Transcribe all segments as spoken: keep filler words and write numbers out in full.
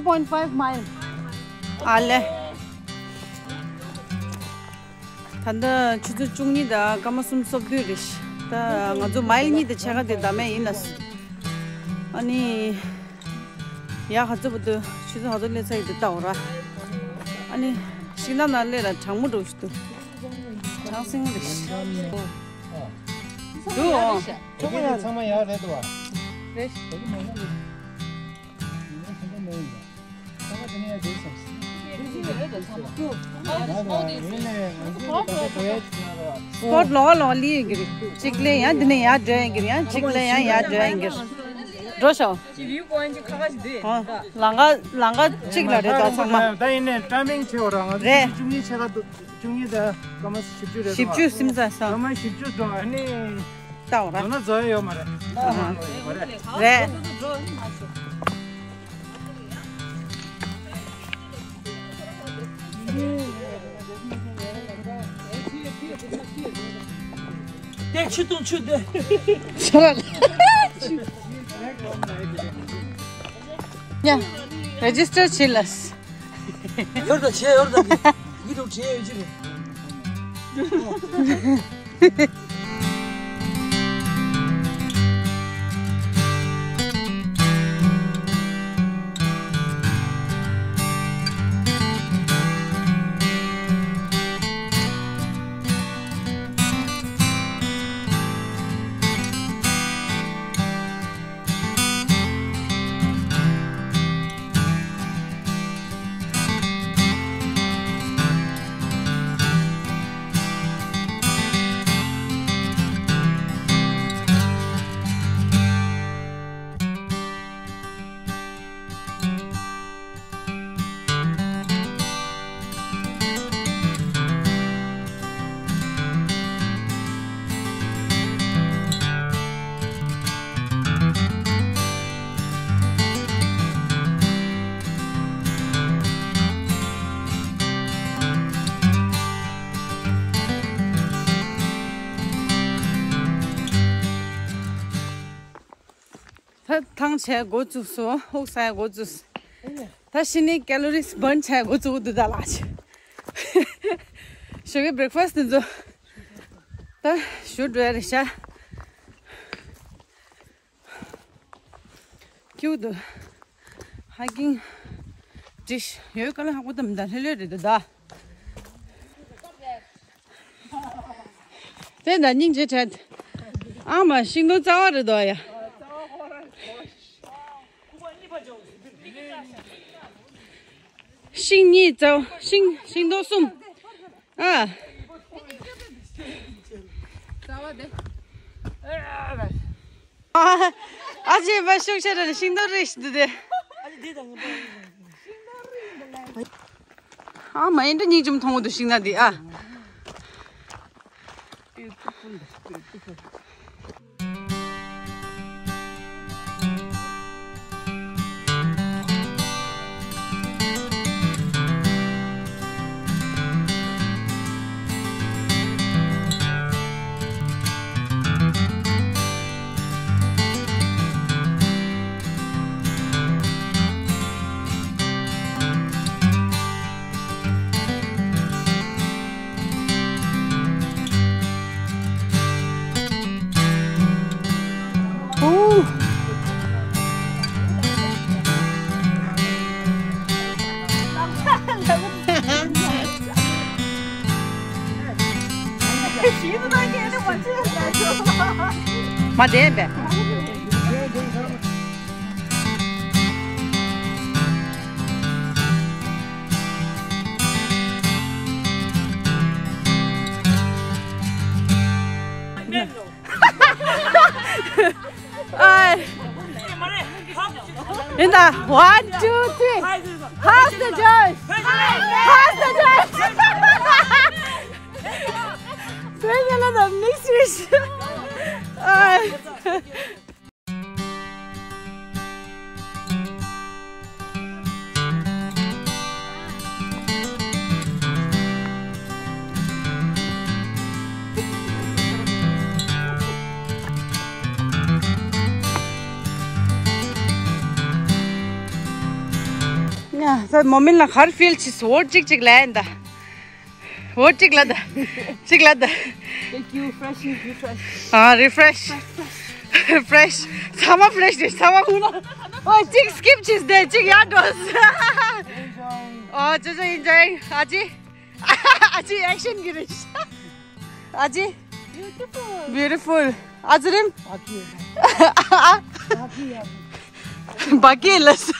Point five mile. ཨ་ལེ། ད་ལྟ་ཆུ་ཚོད་བཅུ་གཉིས་དང་སྐར་མ་གསུམ་སོ་བདུན་རེད། ད་ང་ཚོ་མའི་ལི་གཉིས་དང་ཕྱེད་ཀ་དེ་བདའ་མེད་ཡིན་ལ། ཨ་ནི། ཡ་ཧ་ཙོ་བུ་དུ་ཆུ་ཚོད་ཧ་ཙོ་སླེབས་ཚར་ཡི་དུ་ལྟ་འོ་ར། ཨ་ནི། ཤིང་ནགས་ནང་སླེབས་ལ་གྲང་མོ་འགྲོ་ཞིག་འདུག་གྲང་སིང་རེད། འདུག་ཚང་མ་ཡག་ཚང་མ་ཡག་རེད་འདུག་བ། རེད། སྤོཊ་ལོག་ལོག་ལི་ཡོད་གི་རེད། གཅིག་ལས་ཡང་འདི་ནས་ཡར་འགྲོ་ཡོད་གི་རེད། ཡང་གཅིག་ལས་ཡང་ཡར་འགྲོ་ཡོད་གི་རེད། འགྲོ་ཤོག་ལང་ཀ་ལང་ཀ་གཅིག་ལ་རེད་ད་ཚང་མ། ད་ཡིན་ནས་ཊའི་མིང་ཆེ་བ་རང་ང་ཚོ་རེད། བཅུ་གཉིས་ཆེ་ཁ་འདུག་བཅུ་གཉིས་དང་སྐར་མ་བཞི་བཅུ་རེད། བཞི་བཅུ་སིམ་ས་སོང་། སྐར་མ་བཞི་བཅུ་འགྲོ་ཨ་ནི། ལྟ་འོ་ར། འགྲོ་ན་འཛོལ་ཡོད་མ་རེད། རེད། དེ་ཆུ་བཏུང་ཆུ་དེ། ཡ། རེ་ཇི་སི་ཊར་བྱེད་ལ། ཡོར་ད་བྱེད་ཡོར་ད་གི་ཡིད་དུ་བྱེད་ཡོད་ཅི་རེད། ད་ཐང་ཆད་འགོ་བཙུགས་སོང་། ཧུག་ས་ཡ་འགོ་བཙུགས། ད་ཕྱི་ནས་ཀེ་ལོ་རིས་བྷརན་བྱས་འགོ་བཙུགས་འདུག་ད་ལགས། ཞོགས་ཀའི་བྷི་རེག་ཕ་སི་འདི་ཚོ་ད་ཞུ་འགྲོ་ཡ་རེད་ཤག་ཁྱུག་འདུག་ཧའི་ཀིང་ཌིཤ་ཡོད་ག་ལ། ཧ་གོ་ད་མི་འདའ་ལྷོད་ལྷོད་རེད་འདུག་ད། དེ་འདྲ་སྙིང་རྗེ་བྲལ། ཨ་མ་ཤིང་སྡོང་རྩ་བ་རེད་དོ་ཡ། ཤིང་གཉིས་རྩ་བ། ཤིང་ཤིང་སྡོང་གསུམ། ཨ། རྩ་བ་དེ། ཨ་ཅེ་བ་ཤུགས་ཆེ་ར་ཤིང་སྡོང་རེད་ཤི་འདུག་དེ། ཨ་མ་ཡིན་འདྲ་སྙིང་རྗེ་མཐོང་གི་འདུག་ཤིང་ནགས་འདི་ཨ། མ་བདེན་པས། ཨའི། ཡིན་ད། One, two, three. How's the Joyce? How's the Joyce? Bring another mixed fish. ཨའི། ད་མོ་མིན་ལ་གར་ཕིལ་ཆི་སོ་ཝར་ཅིག་ཅིག་ལ་ཡིན་ད། ཝར་ཅིག་ལ་ད། ཅིག་ལ་ད། Thank you, fresh, refresh. ཨ་རི་ཕྲེཤ། ཕྲེཤ། ཚང་མ་ཕྲེཤ་རེད་ཚང་མ། ཨོ་ཅིག་སི་ཀིབ་བྱས་ཏེ་ཅིག་ཡར་འགྲོ། ཨོ་ཅོ་ཅོ་ཨིན་ཇོའིང་ཨ་ཅི། ཨ་ཅི་ཨེག་ཤན་གྱི་རེད། ཨ་ཅི། Beautiful. ཨ་ཙི་རིམ། བ་ཀི་ལ་ས།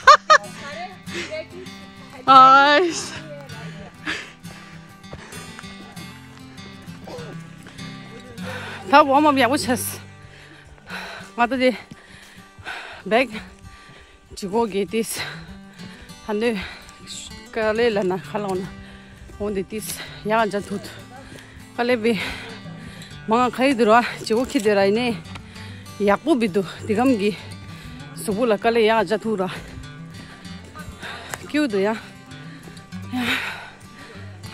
ཨ་ད་ཝོམ་ཨབ་ཡག་པོ་བྱས། ང་ད་དེ་བེག་ཇི་གོ་གི་ཏིས། ཧ་ནུ་ཀ་ལེ་ལ་ན་ཁ་ལོ་ན་འོང་དེ་ཏིས་ཡག་འཇའ་ཐུག་ཀ་ལེ་བི་མང་ཁ་ཡི་དུ་ར་ཇི་གོ་ཁི་དེ་ར་ཡིན་ནི་ཡག་པོ་བི་དུ་དེ་གམ་གི་གཟུགས་པོ་ལ་ཀ་ལེ་ཡག་འཇའ་ཐུག་ར་ཀིའུ་དུ་ཡ།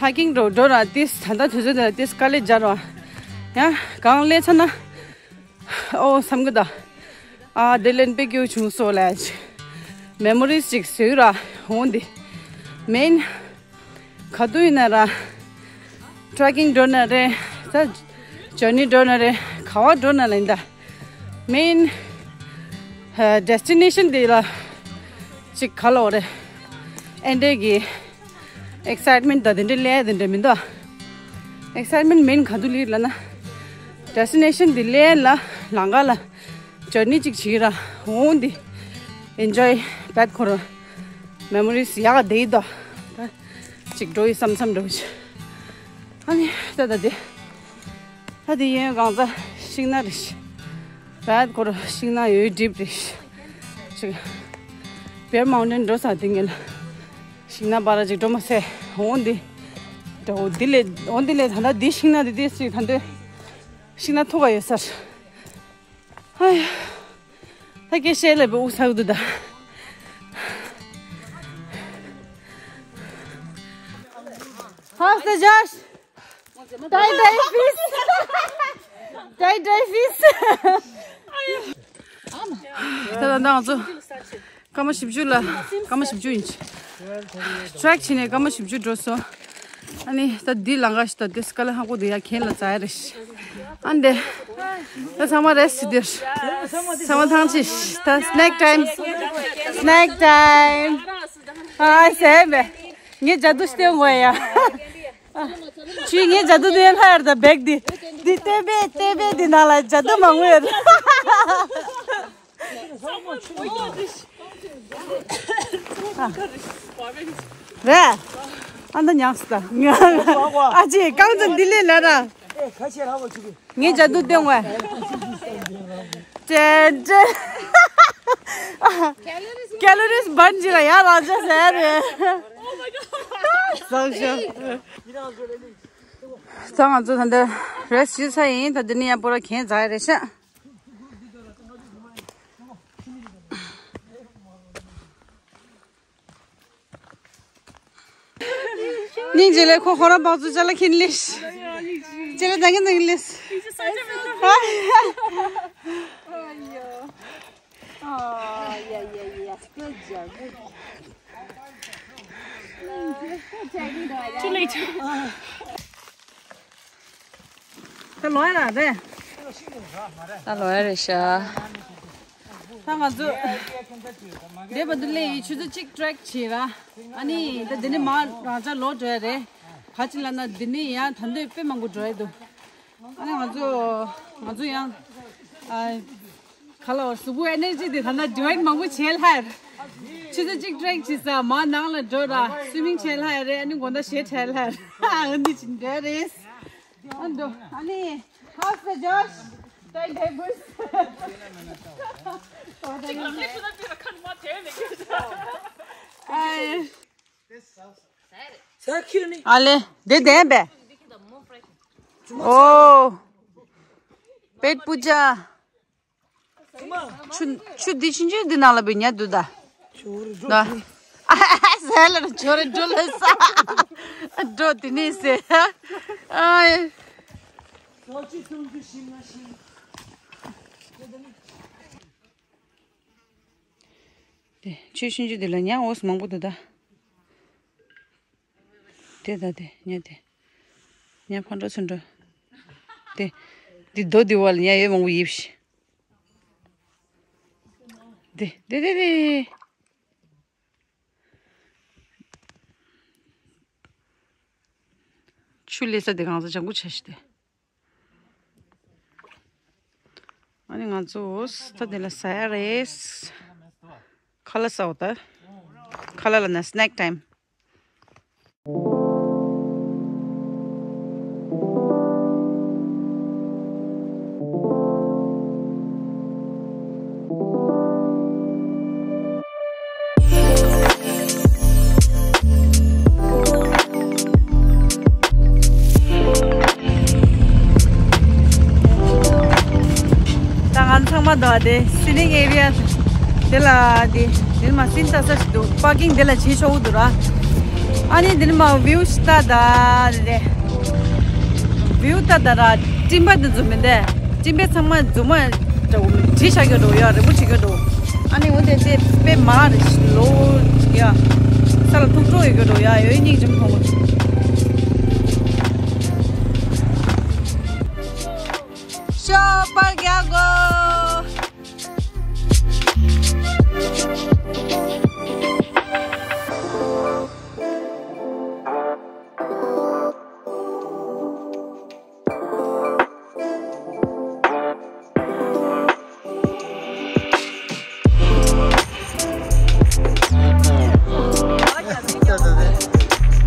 ཧ་ཀིང་འགྲོ་འགྲོ་ར་ཏིས་ད་ལྟ་དུས་ཚོད་དེ་ར་ཏིས་ཀ་ལེ་འཇའ་ར་ཡ་གང་ལེ་ཚ་ན། ཨོ་བསམ་གི་ད། ཨ་དེ་ལན་པེ་ཀྱུ་བྱུང་སོ་ལས། མེ་མོ་རིས་ཅིག་བཟོས་ར་འོང་དེ། མེན། ག་དུས་ཡིན་ན་ར། ཊྲེག་ཀིང་འགྲོ་ན་རེད། ད་ཇར་ནི་འགྲོ་ན་རེད། ག་བ་འགྲོ་ན་ལ་ཡིན་ད། མེན། ཨ་ཌེ་སི་ཊི་ནེ་ཤན་དེ་ལ་ཅིག་ག་ལ་འོ་རེད། ཨེ་འདྲས་གི་ཨེག་སའིཊ་མེན་ཊི་དང་དེ་འདྲས་ལས་དེ་འདྲས་མི་འདུག་ཨེག་སའིཊ་མེན་ཊི་མེན་ག་དུས་ལིར་ལ་ན། ཌེ་སི་ཊི་ནེ་ཤན་དེ་ལས་ལ་ལང་ཀ་ལ་ཇར་ནི་ཅིག་བྱེད་ར་འོང་དེ། ཨེན་ཇོའི་བེད་ཁོ་ར་མེ་མོ་རིས་ཡག་དེ་ཡི་དོ། ད་ཅིག་འགྲོ་ཡི་བསམ་བསམ་འགྲོ་ཡི། ཨ་ནི་ད་ད་དེ། ད་དེ་ཡོན་གང་ཚ་ཤིང་ན་རེད། བེད་ཁོ་ར་ཤིང་ན་ཡོད་འགྲིབ་རེད། ཅིག་བེར་མའུན་ཊེན་འགྲོ་ས་དེ་ངེད་ལ། ཤིང་ན་པ་ར་ཅིག་འགྲོ་མ་སེ། འོང་འདི། འགྲོ་འདི་ལས་འོང་འདི་ལས་ད་ལྟ་འདི་ཤིང་ན་འདི་ཏིས་ཅིག་ད་འདོད། ཤིང་ན་ཐུག་ག་ཡོད་སར། ཨ་ཡ། ད་སྐད་བཤད་ལས་པའི་དབུགས་ཚ་གི་འདུག་ད། How's the Josh? Dry dry feet. Dry dry feet. ད་ད་ང་ཚོ་སྐར་མ་བཞི་བཅུ་ལ་སྐར་མ་བཞི་བཅུ་ཡིན་ཅི། ཊྲེག་བྱས་ནས་སྐར་མ་བཞི་བཅུ་འགྲོ་སོང་། ཨ་ནི་ད་འདི་ལང་ཀ་ཞིག་ད་དེ་སྐ་ལ་ཧ་གོ་དེ་ཡ་གན་ལ་ཛའ་རེ་ཤི། ཨ་འདི་ད་ཚང་མ་རེ་སི་དེར་ཚང་མ་ཐང་ཆི་ད་སི་ནེག་ཊའིམ། སི་ནེག་ཊའིམ། ཨ་སེ་མེ་ངས་ཇ་དུ་སྟེ་ངོ་ཡ། ཁྱོད་ངའི་ཇ་དུ་དེ་ལྷ་ཡར་དང་བེག་འདི། འདི་ལྟེ་བེ་ལྟེ་བེ་འདི་ནང་ལ་ཇ་དུ་མང་པོ་ཡོད། རེད། ཨ་ད་ཉག་སི་ད། ཨ་ཅེ་རྐང་ཚ་འདི་ལས་ལ་ར། ངའི་ཇ་དུ་སྟེང་བ། ཅན་ཅན། ཀེ་ལོ་རིས་སྦརན་ཇི་ལ་ཡ་ར་ཇ་ཟེར་རེད། བཟང་ཤོས། ད་ང་ཚོ་ད་འདིར་རེ་སི་ཊི་ཞུས་ཚར་ཡིན། ད་འདི་ནས་ཡང་པོ་ར་གན་ཛའ་རེད་ཤག་སྙིང་རྗེ་ལས་ཁོ་ཁོ་རང་བག་ཚོ་ཅ་ལ་ཁིན་ལིས། ཅ་ལ་དང་གིན་དང་གིན་ལིས། Oh, yeah, yeah, yeah. Good job. Good job. Too late. ད་ལོ་ཡ་ར་རེད། ད་ལོ་ཡ་རེད་ཤག་ད་ང་ཚོ་འདས་པ་འདི་ལས་ཡི་ཆུ་ཚོད་གཅིག་ཊྲེག་བྱས་ར། ཨ་ནི་ད་འདི་ནས་མར་རང་ཅག་ལོག་འགྲོ་ཡ་རེད། ག་ཅི་ལབ་ན་འདི་ནས་ཡང་ད་འདོད་དཔེ་མང་པོ་འགྲོ་ཡ་འདུག་ཨ་ནི་ང་ཚོ་ང་ཚོ་ཡང་ཨ། ག་ལ་བ་གཟུགས་པོ་ཨེ་ནར་ཇི་དེ་ད་ལྟ་ཌི་ཝའིཌ་མང་པོ་བྱས་ལྷར། ཆུ་ཚོད་གཅིག་ཊྲེག་བྱས་ས་མ་ནང་ལ་འགྲོ་ར་སུའི་མིང་བྱས་ལྷར་རེད། ཨ་ནི་དགོང་དག་གཞས་འཁྲབ་ལྷར། ཨ་འདི་ཅི་འདྲ་རེད། ཨ་འདོ་ཨ་ནི་How's the Josh? ད་འདི་བུས། ཨ་ལེ་དེ་བདེན་པས། ཨོ། པེཊ་པུ་ཇ། ཆུ་ཆུ་འདི་ཆུང་ཆུང་འདི་ནང་ལ་བུད་ཉལ་འདུག་ད། ད། ཟེར་ལ་ཆོ་རེ་འགྲོ་ལ་ས། འགྲོ་དེ་ནས་ཟེར། ཨའི། དེ་ཆུ་ཆུང་ཆུང་འདི་ལ་ཉ་འོ་སི་མང་པོ་འདུག་ད། དེ་ད་དེ་ཉལ་དེ། ཉལ་ཕར་འགྲོ་ཚུར་འགྲོ། དེ། འདི་རྡོ་འདི་བ་ལ་ཉལ་ཡོད་མང་པོ་ཡིབ་ཤི། དེ་དེ་དེ་དེ། ཆུ་ལས་ས་དེ་གང་ས་ལྗང་ཁུ་ཆ་ཤི་དེ། ཨ་ནི་ང་ཚོ་ད་དེ་ལ་ཟ་ཡ་རེད། ཁ་ལག་ཟ་འོ་ད། ཁ་ལག་ལ་ན་སི་ནེག་ཊའིམ། ད་ང་ཚང་མ་འདུག་དེ་སི་ནིང་ཨེ་རི་ཡ་དེ་ལ་དེ་དེ་མ་སིན་ཏ་ས་ཞིག་འདུག་པར་ཀིང་དེ་ལ་བྱེད་ཆོག་འདུག་ར། ཨ་ནི་དེ་མ་བིའུ་ཤི་ཏ་ད་རེད། བིའུ་ཏ་ད་ར་སྤྲིན་པ་དེ་འཛུམ་མི་འདས་སྤྲིན་པའི་ཚང་མ་འཛུམ་མ་འདྲ་བོ་བྲིས་བཞག་གི་འདུག་ཡ་རི་མོ་བྲིས་གི་འདུག་ཨ་ནི་འོ་དེ་དེ་དཔེ་མ་རེད་ལོ་ཡ། ས་ལ་ཐུག་འགྲོ་ཡོད་གི་འདུག་ཡ་ཡོད་སྙིང་རྗེ་མཐོང་གི། ཤོ་པ་རྒྱག་གོ།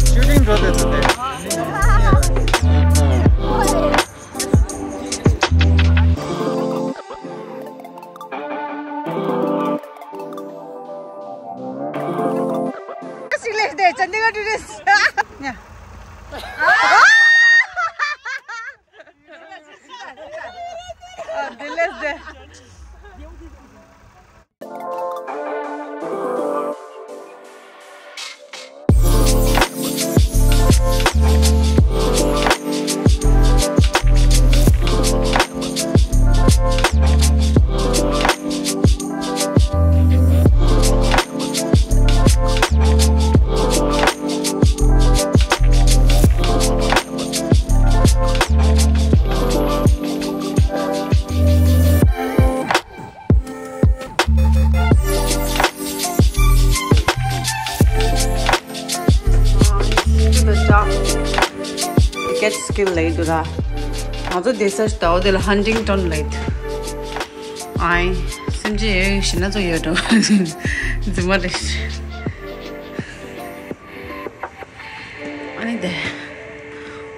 ཤུ་ཊིང་འགྲོ་དེ་ཚོ་དེ། ཞིག་ལས་དེ་ཅན་དེ་ག་ཏུ་རེས། ཉ། ཨ། དེ་ལས་དེ། ཊི་ཀེ་ཊི་སི་ཀིལ་ལབ་ཀྱི་འདུག་ར། ང་ཚོ་དེ་སར་ལྟ་བ་དེ་ལ་ཧན་ཊིང་ཊོན་ལབ་ཀྱི་འདུག་ཨའི། སེམས་ཅན་ཡོད་ཞེ་ན་ཚོ་ཡོད་འགྲོ། རྫུན་མ་རེད། ཨ་ནི་དེ།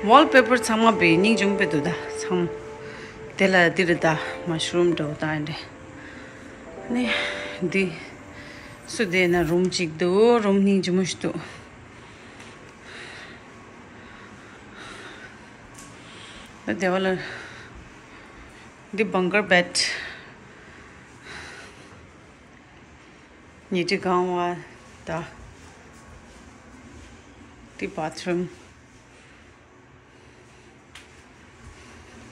ཝོལ་པེ་པར་ཚང་མ་བེ་སྙིང་རྗེ་མོ་དཔེ་འདུག་ད་ཚང་མ། དེ་ལ་འདི་རེད་ད་མ་ཤ་རུམ་འདྲ་བོ་ད་ཨ་འདྲེ། ནི། འདི། སུ་བསྡད་ན་རུམ་གཅིག་འདུག་རུམ་སྙིང་རྗེ་མོ་ཞིག་འདུག་ཨ་དེ་བ་ལ། འདི་བང་ཀར་བེད། ཉལ་ཁྲི་གང་བ་ད། འདི་བཱ་ཐི་རུམ།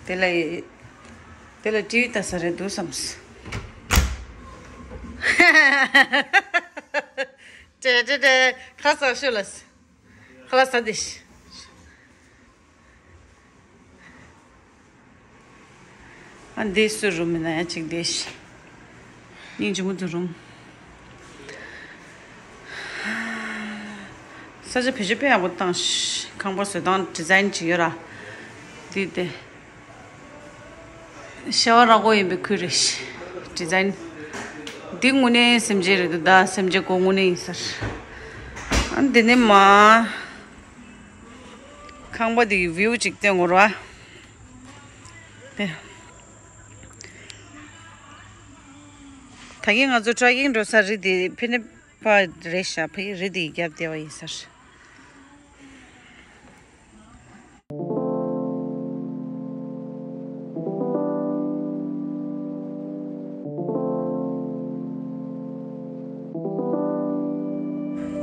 དེ་ལ་དེ་ལ་ཊི་ཝི་ལྟ་ས་རེད་འདུག་བསམས། ཏྲེ་ཏྲེ་ཏྲེ། ཁ་ལག་ཟ་ཤོག་ལ། ཁ་ལག་ཟ་དེ་ཤི། ཨ་འདི་སུ་རུམ་ཡིན་ན་ཡང་གཅིག་བསྡད་ཤི། སྙིང་རྗེ་མོ་འདུག་རུམ། ས་ཆ་བེད་སྤྱོད་དཔེ་ཡག་པོ་བཏང་ཤི། ཁང་པ་བཟོ་སྟངས་ཌི་ཛའིན་ཅིག་ཡོད་ར། འདི་དེ། ཤ་བ་ར་གོ་ཡིན་པའི་ཁུལ་རེད་ཤི། ཌི་ཛའིན། འདི་དངོས་གནས་སེམས་ཅན་རེད་འདུག་ད་སེམས་ཅན་གོ་དངོས་གནས་ཡིན་ས་རེད། ཨ་འདི་ནས་མ། ཁང་པ་འདི་གི་བིའུ་ཅིག་སྟོན་དགོས་ར། དེ། ད་གིན་ང་ཚོ་ཊྲེ་ཀིང་འགྲོ་ས་རི་དེ་ཕི་ནི་པ་རེད་ཤག་ཕ་གི་རི་དེ་རྒྱབ་བསྡད་པ་ཡིན་ས་རེད།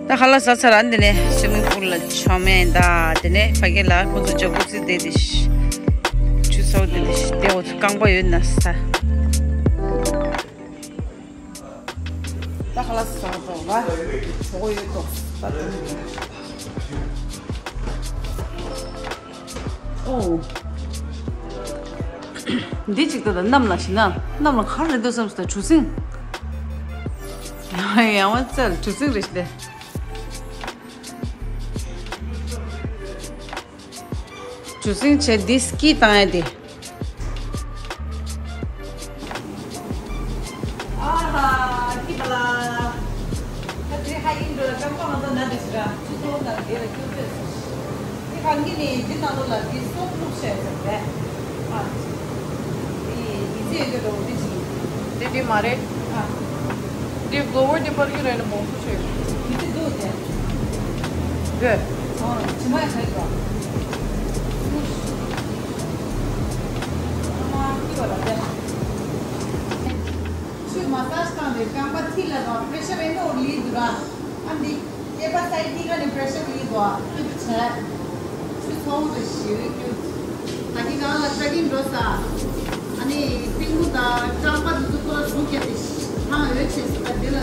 ད་ཁ་ལག་ཟ་ཚར། ཨ་འདི་ནས་སུའི་མིང་པུལ་ལ་མཆོང་མེད་ད། དེ་ནས་ཕ་གི་ལ་ཁོ་ཚོ་ཇ་ཀུ་ཛི་དེ་དེ་ཤི། ཆུ་ཚ་བོ་དེ་དེ་ཤི། དེ་འོ་ཚོ་རྐང་པ་ཡོད་ན་ས། ད་ཁ་ལག་ཟ་ཚར་བ། གྲོགས་ཡོད་དོ། ད་དེ་ནས། ཨོ། འདི་གཅིག་ལྟ་དང་། གནམ་ལ་ཞིག་ན། གནམ་ལ་ག་རེ་རེད་འདུག་བསམ་སོང་། ད་གྲུ་གཟིངས། ཡང་བ་ཙལ་གྲུ་གཟིངས་རེད་ཤི་དེ། གྲུ་གཟིངས་བྱས་འདི་སྐྱིད་བཏང་ཡ་དེ། ཨ་ཧ། སྐྱིད་པ་ལ། ད་དེ་ཧ་ཡིན་འགྲོ་ལ་ཀམ་ཀ་མ་ཚོ་ན་དེ་ཞི་ར་ཆུ་ཚོད་ན་དེ་ལ་སྐྱོ་སྐྱོ་སོང་། དེ་གང་གི་ནས་འདི་ནང་ལོགས་ལ་དེ་སོག་བླུགས་བྱས་ཙམ་རེད། ཨ། དེ་ཡིན་ཚེ་ཡོད་འགྲོ་འདི་ཅི། དེ་དེ་མ་རེད། ཨ། དེ་གློ་བར་དེ་པར་གི་རེད་ན་མོ་སུ་ཆོས། མི་དེ་འདུག་དེ། དེ། ཨོ། ཇི་མ་ཡ་ཁ་ཡི་ག། ཨ་མ་ཀི་བ་ལ་དེ། ཆུ་མ་སཱཇ་བཏང་སྟེ་རྐང་པ་མཐིལ་ལ་དང་པྲེ་ཤར་ཨེ་འདྲ་ལི་འདུག་ར། ཨ་འདི་སྐེད་པ་སའིཌ་གཉིས་ཀ་ནས་པྲེ་ཤར་ལི་འདུག་ཨ། ཀི་བྱས། ཆུ་ཚ་བོ་དེ་ཞི་བའི་ཀི། ད་གིན་ང་ལ་ཆ་གིན་འགྲོ་ས། ཨ་ནི་སྟེང་མོ་དང་སྐྲག་པ་དེ་ཚོ་ཁོ་ལ་ཟུག་བརྒྱབ་སྟེ་ཐང་འོད་ཆེ་ས་ད་འདི་ལ།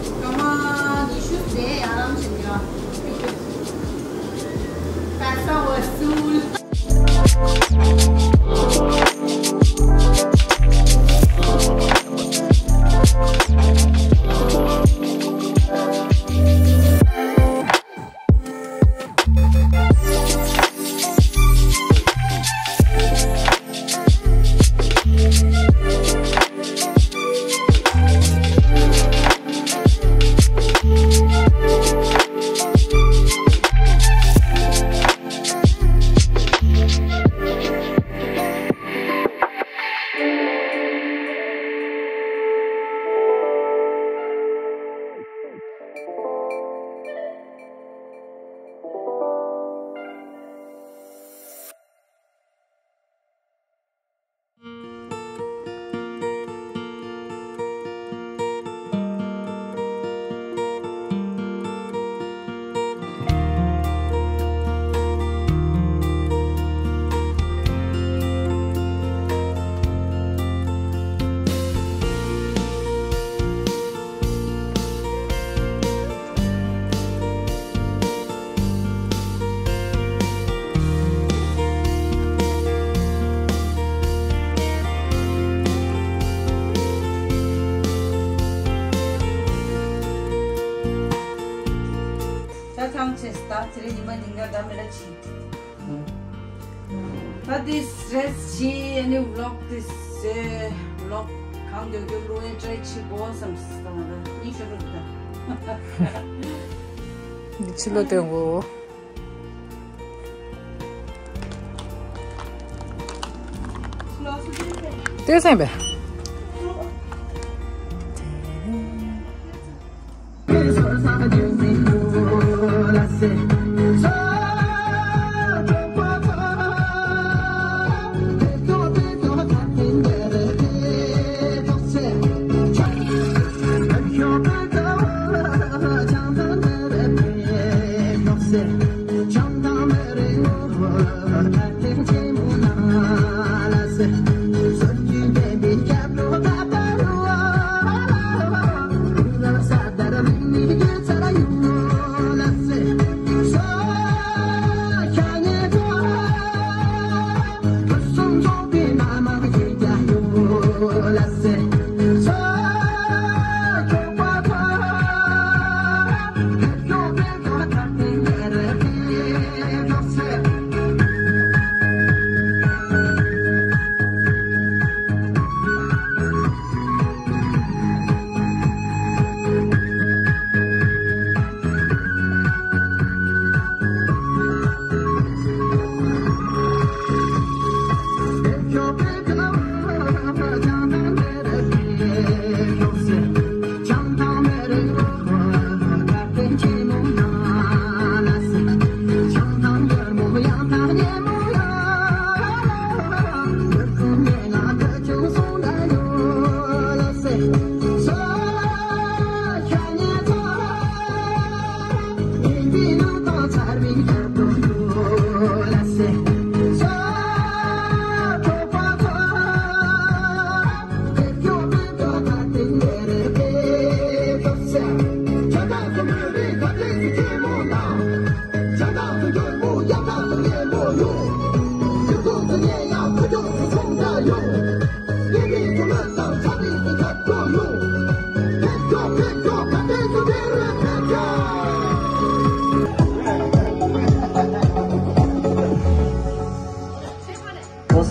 སྐར་མ་ཉི་ཤུ་བསྡད་ཡ་རང་བྱེད་ཀྱི་ཡ། Passa o azul. ད་ཐང་ཆད་སྟ་ཚེ་རིང་ཉི་མ་ཉིན་དཀར་ད་མི་ལ་ཕྱིན། ད་དེ་རེས་ཕྱིན་ཨ་ནི་ཝི་ལོག་དེ་ཟེ་ཝི་ལོག་གང་མགྱོགས་མགྱོགས་བླུག་ཨེ་ཊི་རའི་བྱེད་དགོས་བསམ་སྟ་ད་གཉིད་ཤོར་འགྲོ་གི་ད། འདི་ཕྱི་ལོགས་སྟོན་དགོས། ལྟོས་སེམས་པས།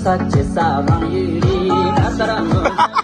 ས་ཆེ་ས་རང་ཡུལ་རི་ད་ལྟ་རང་ངོ་།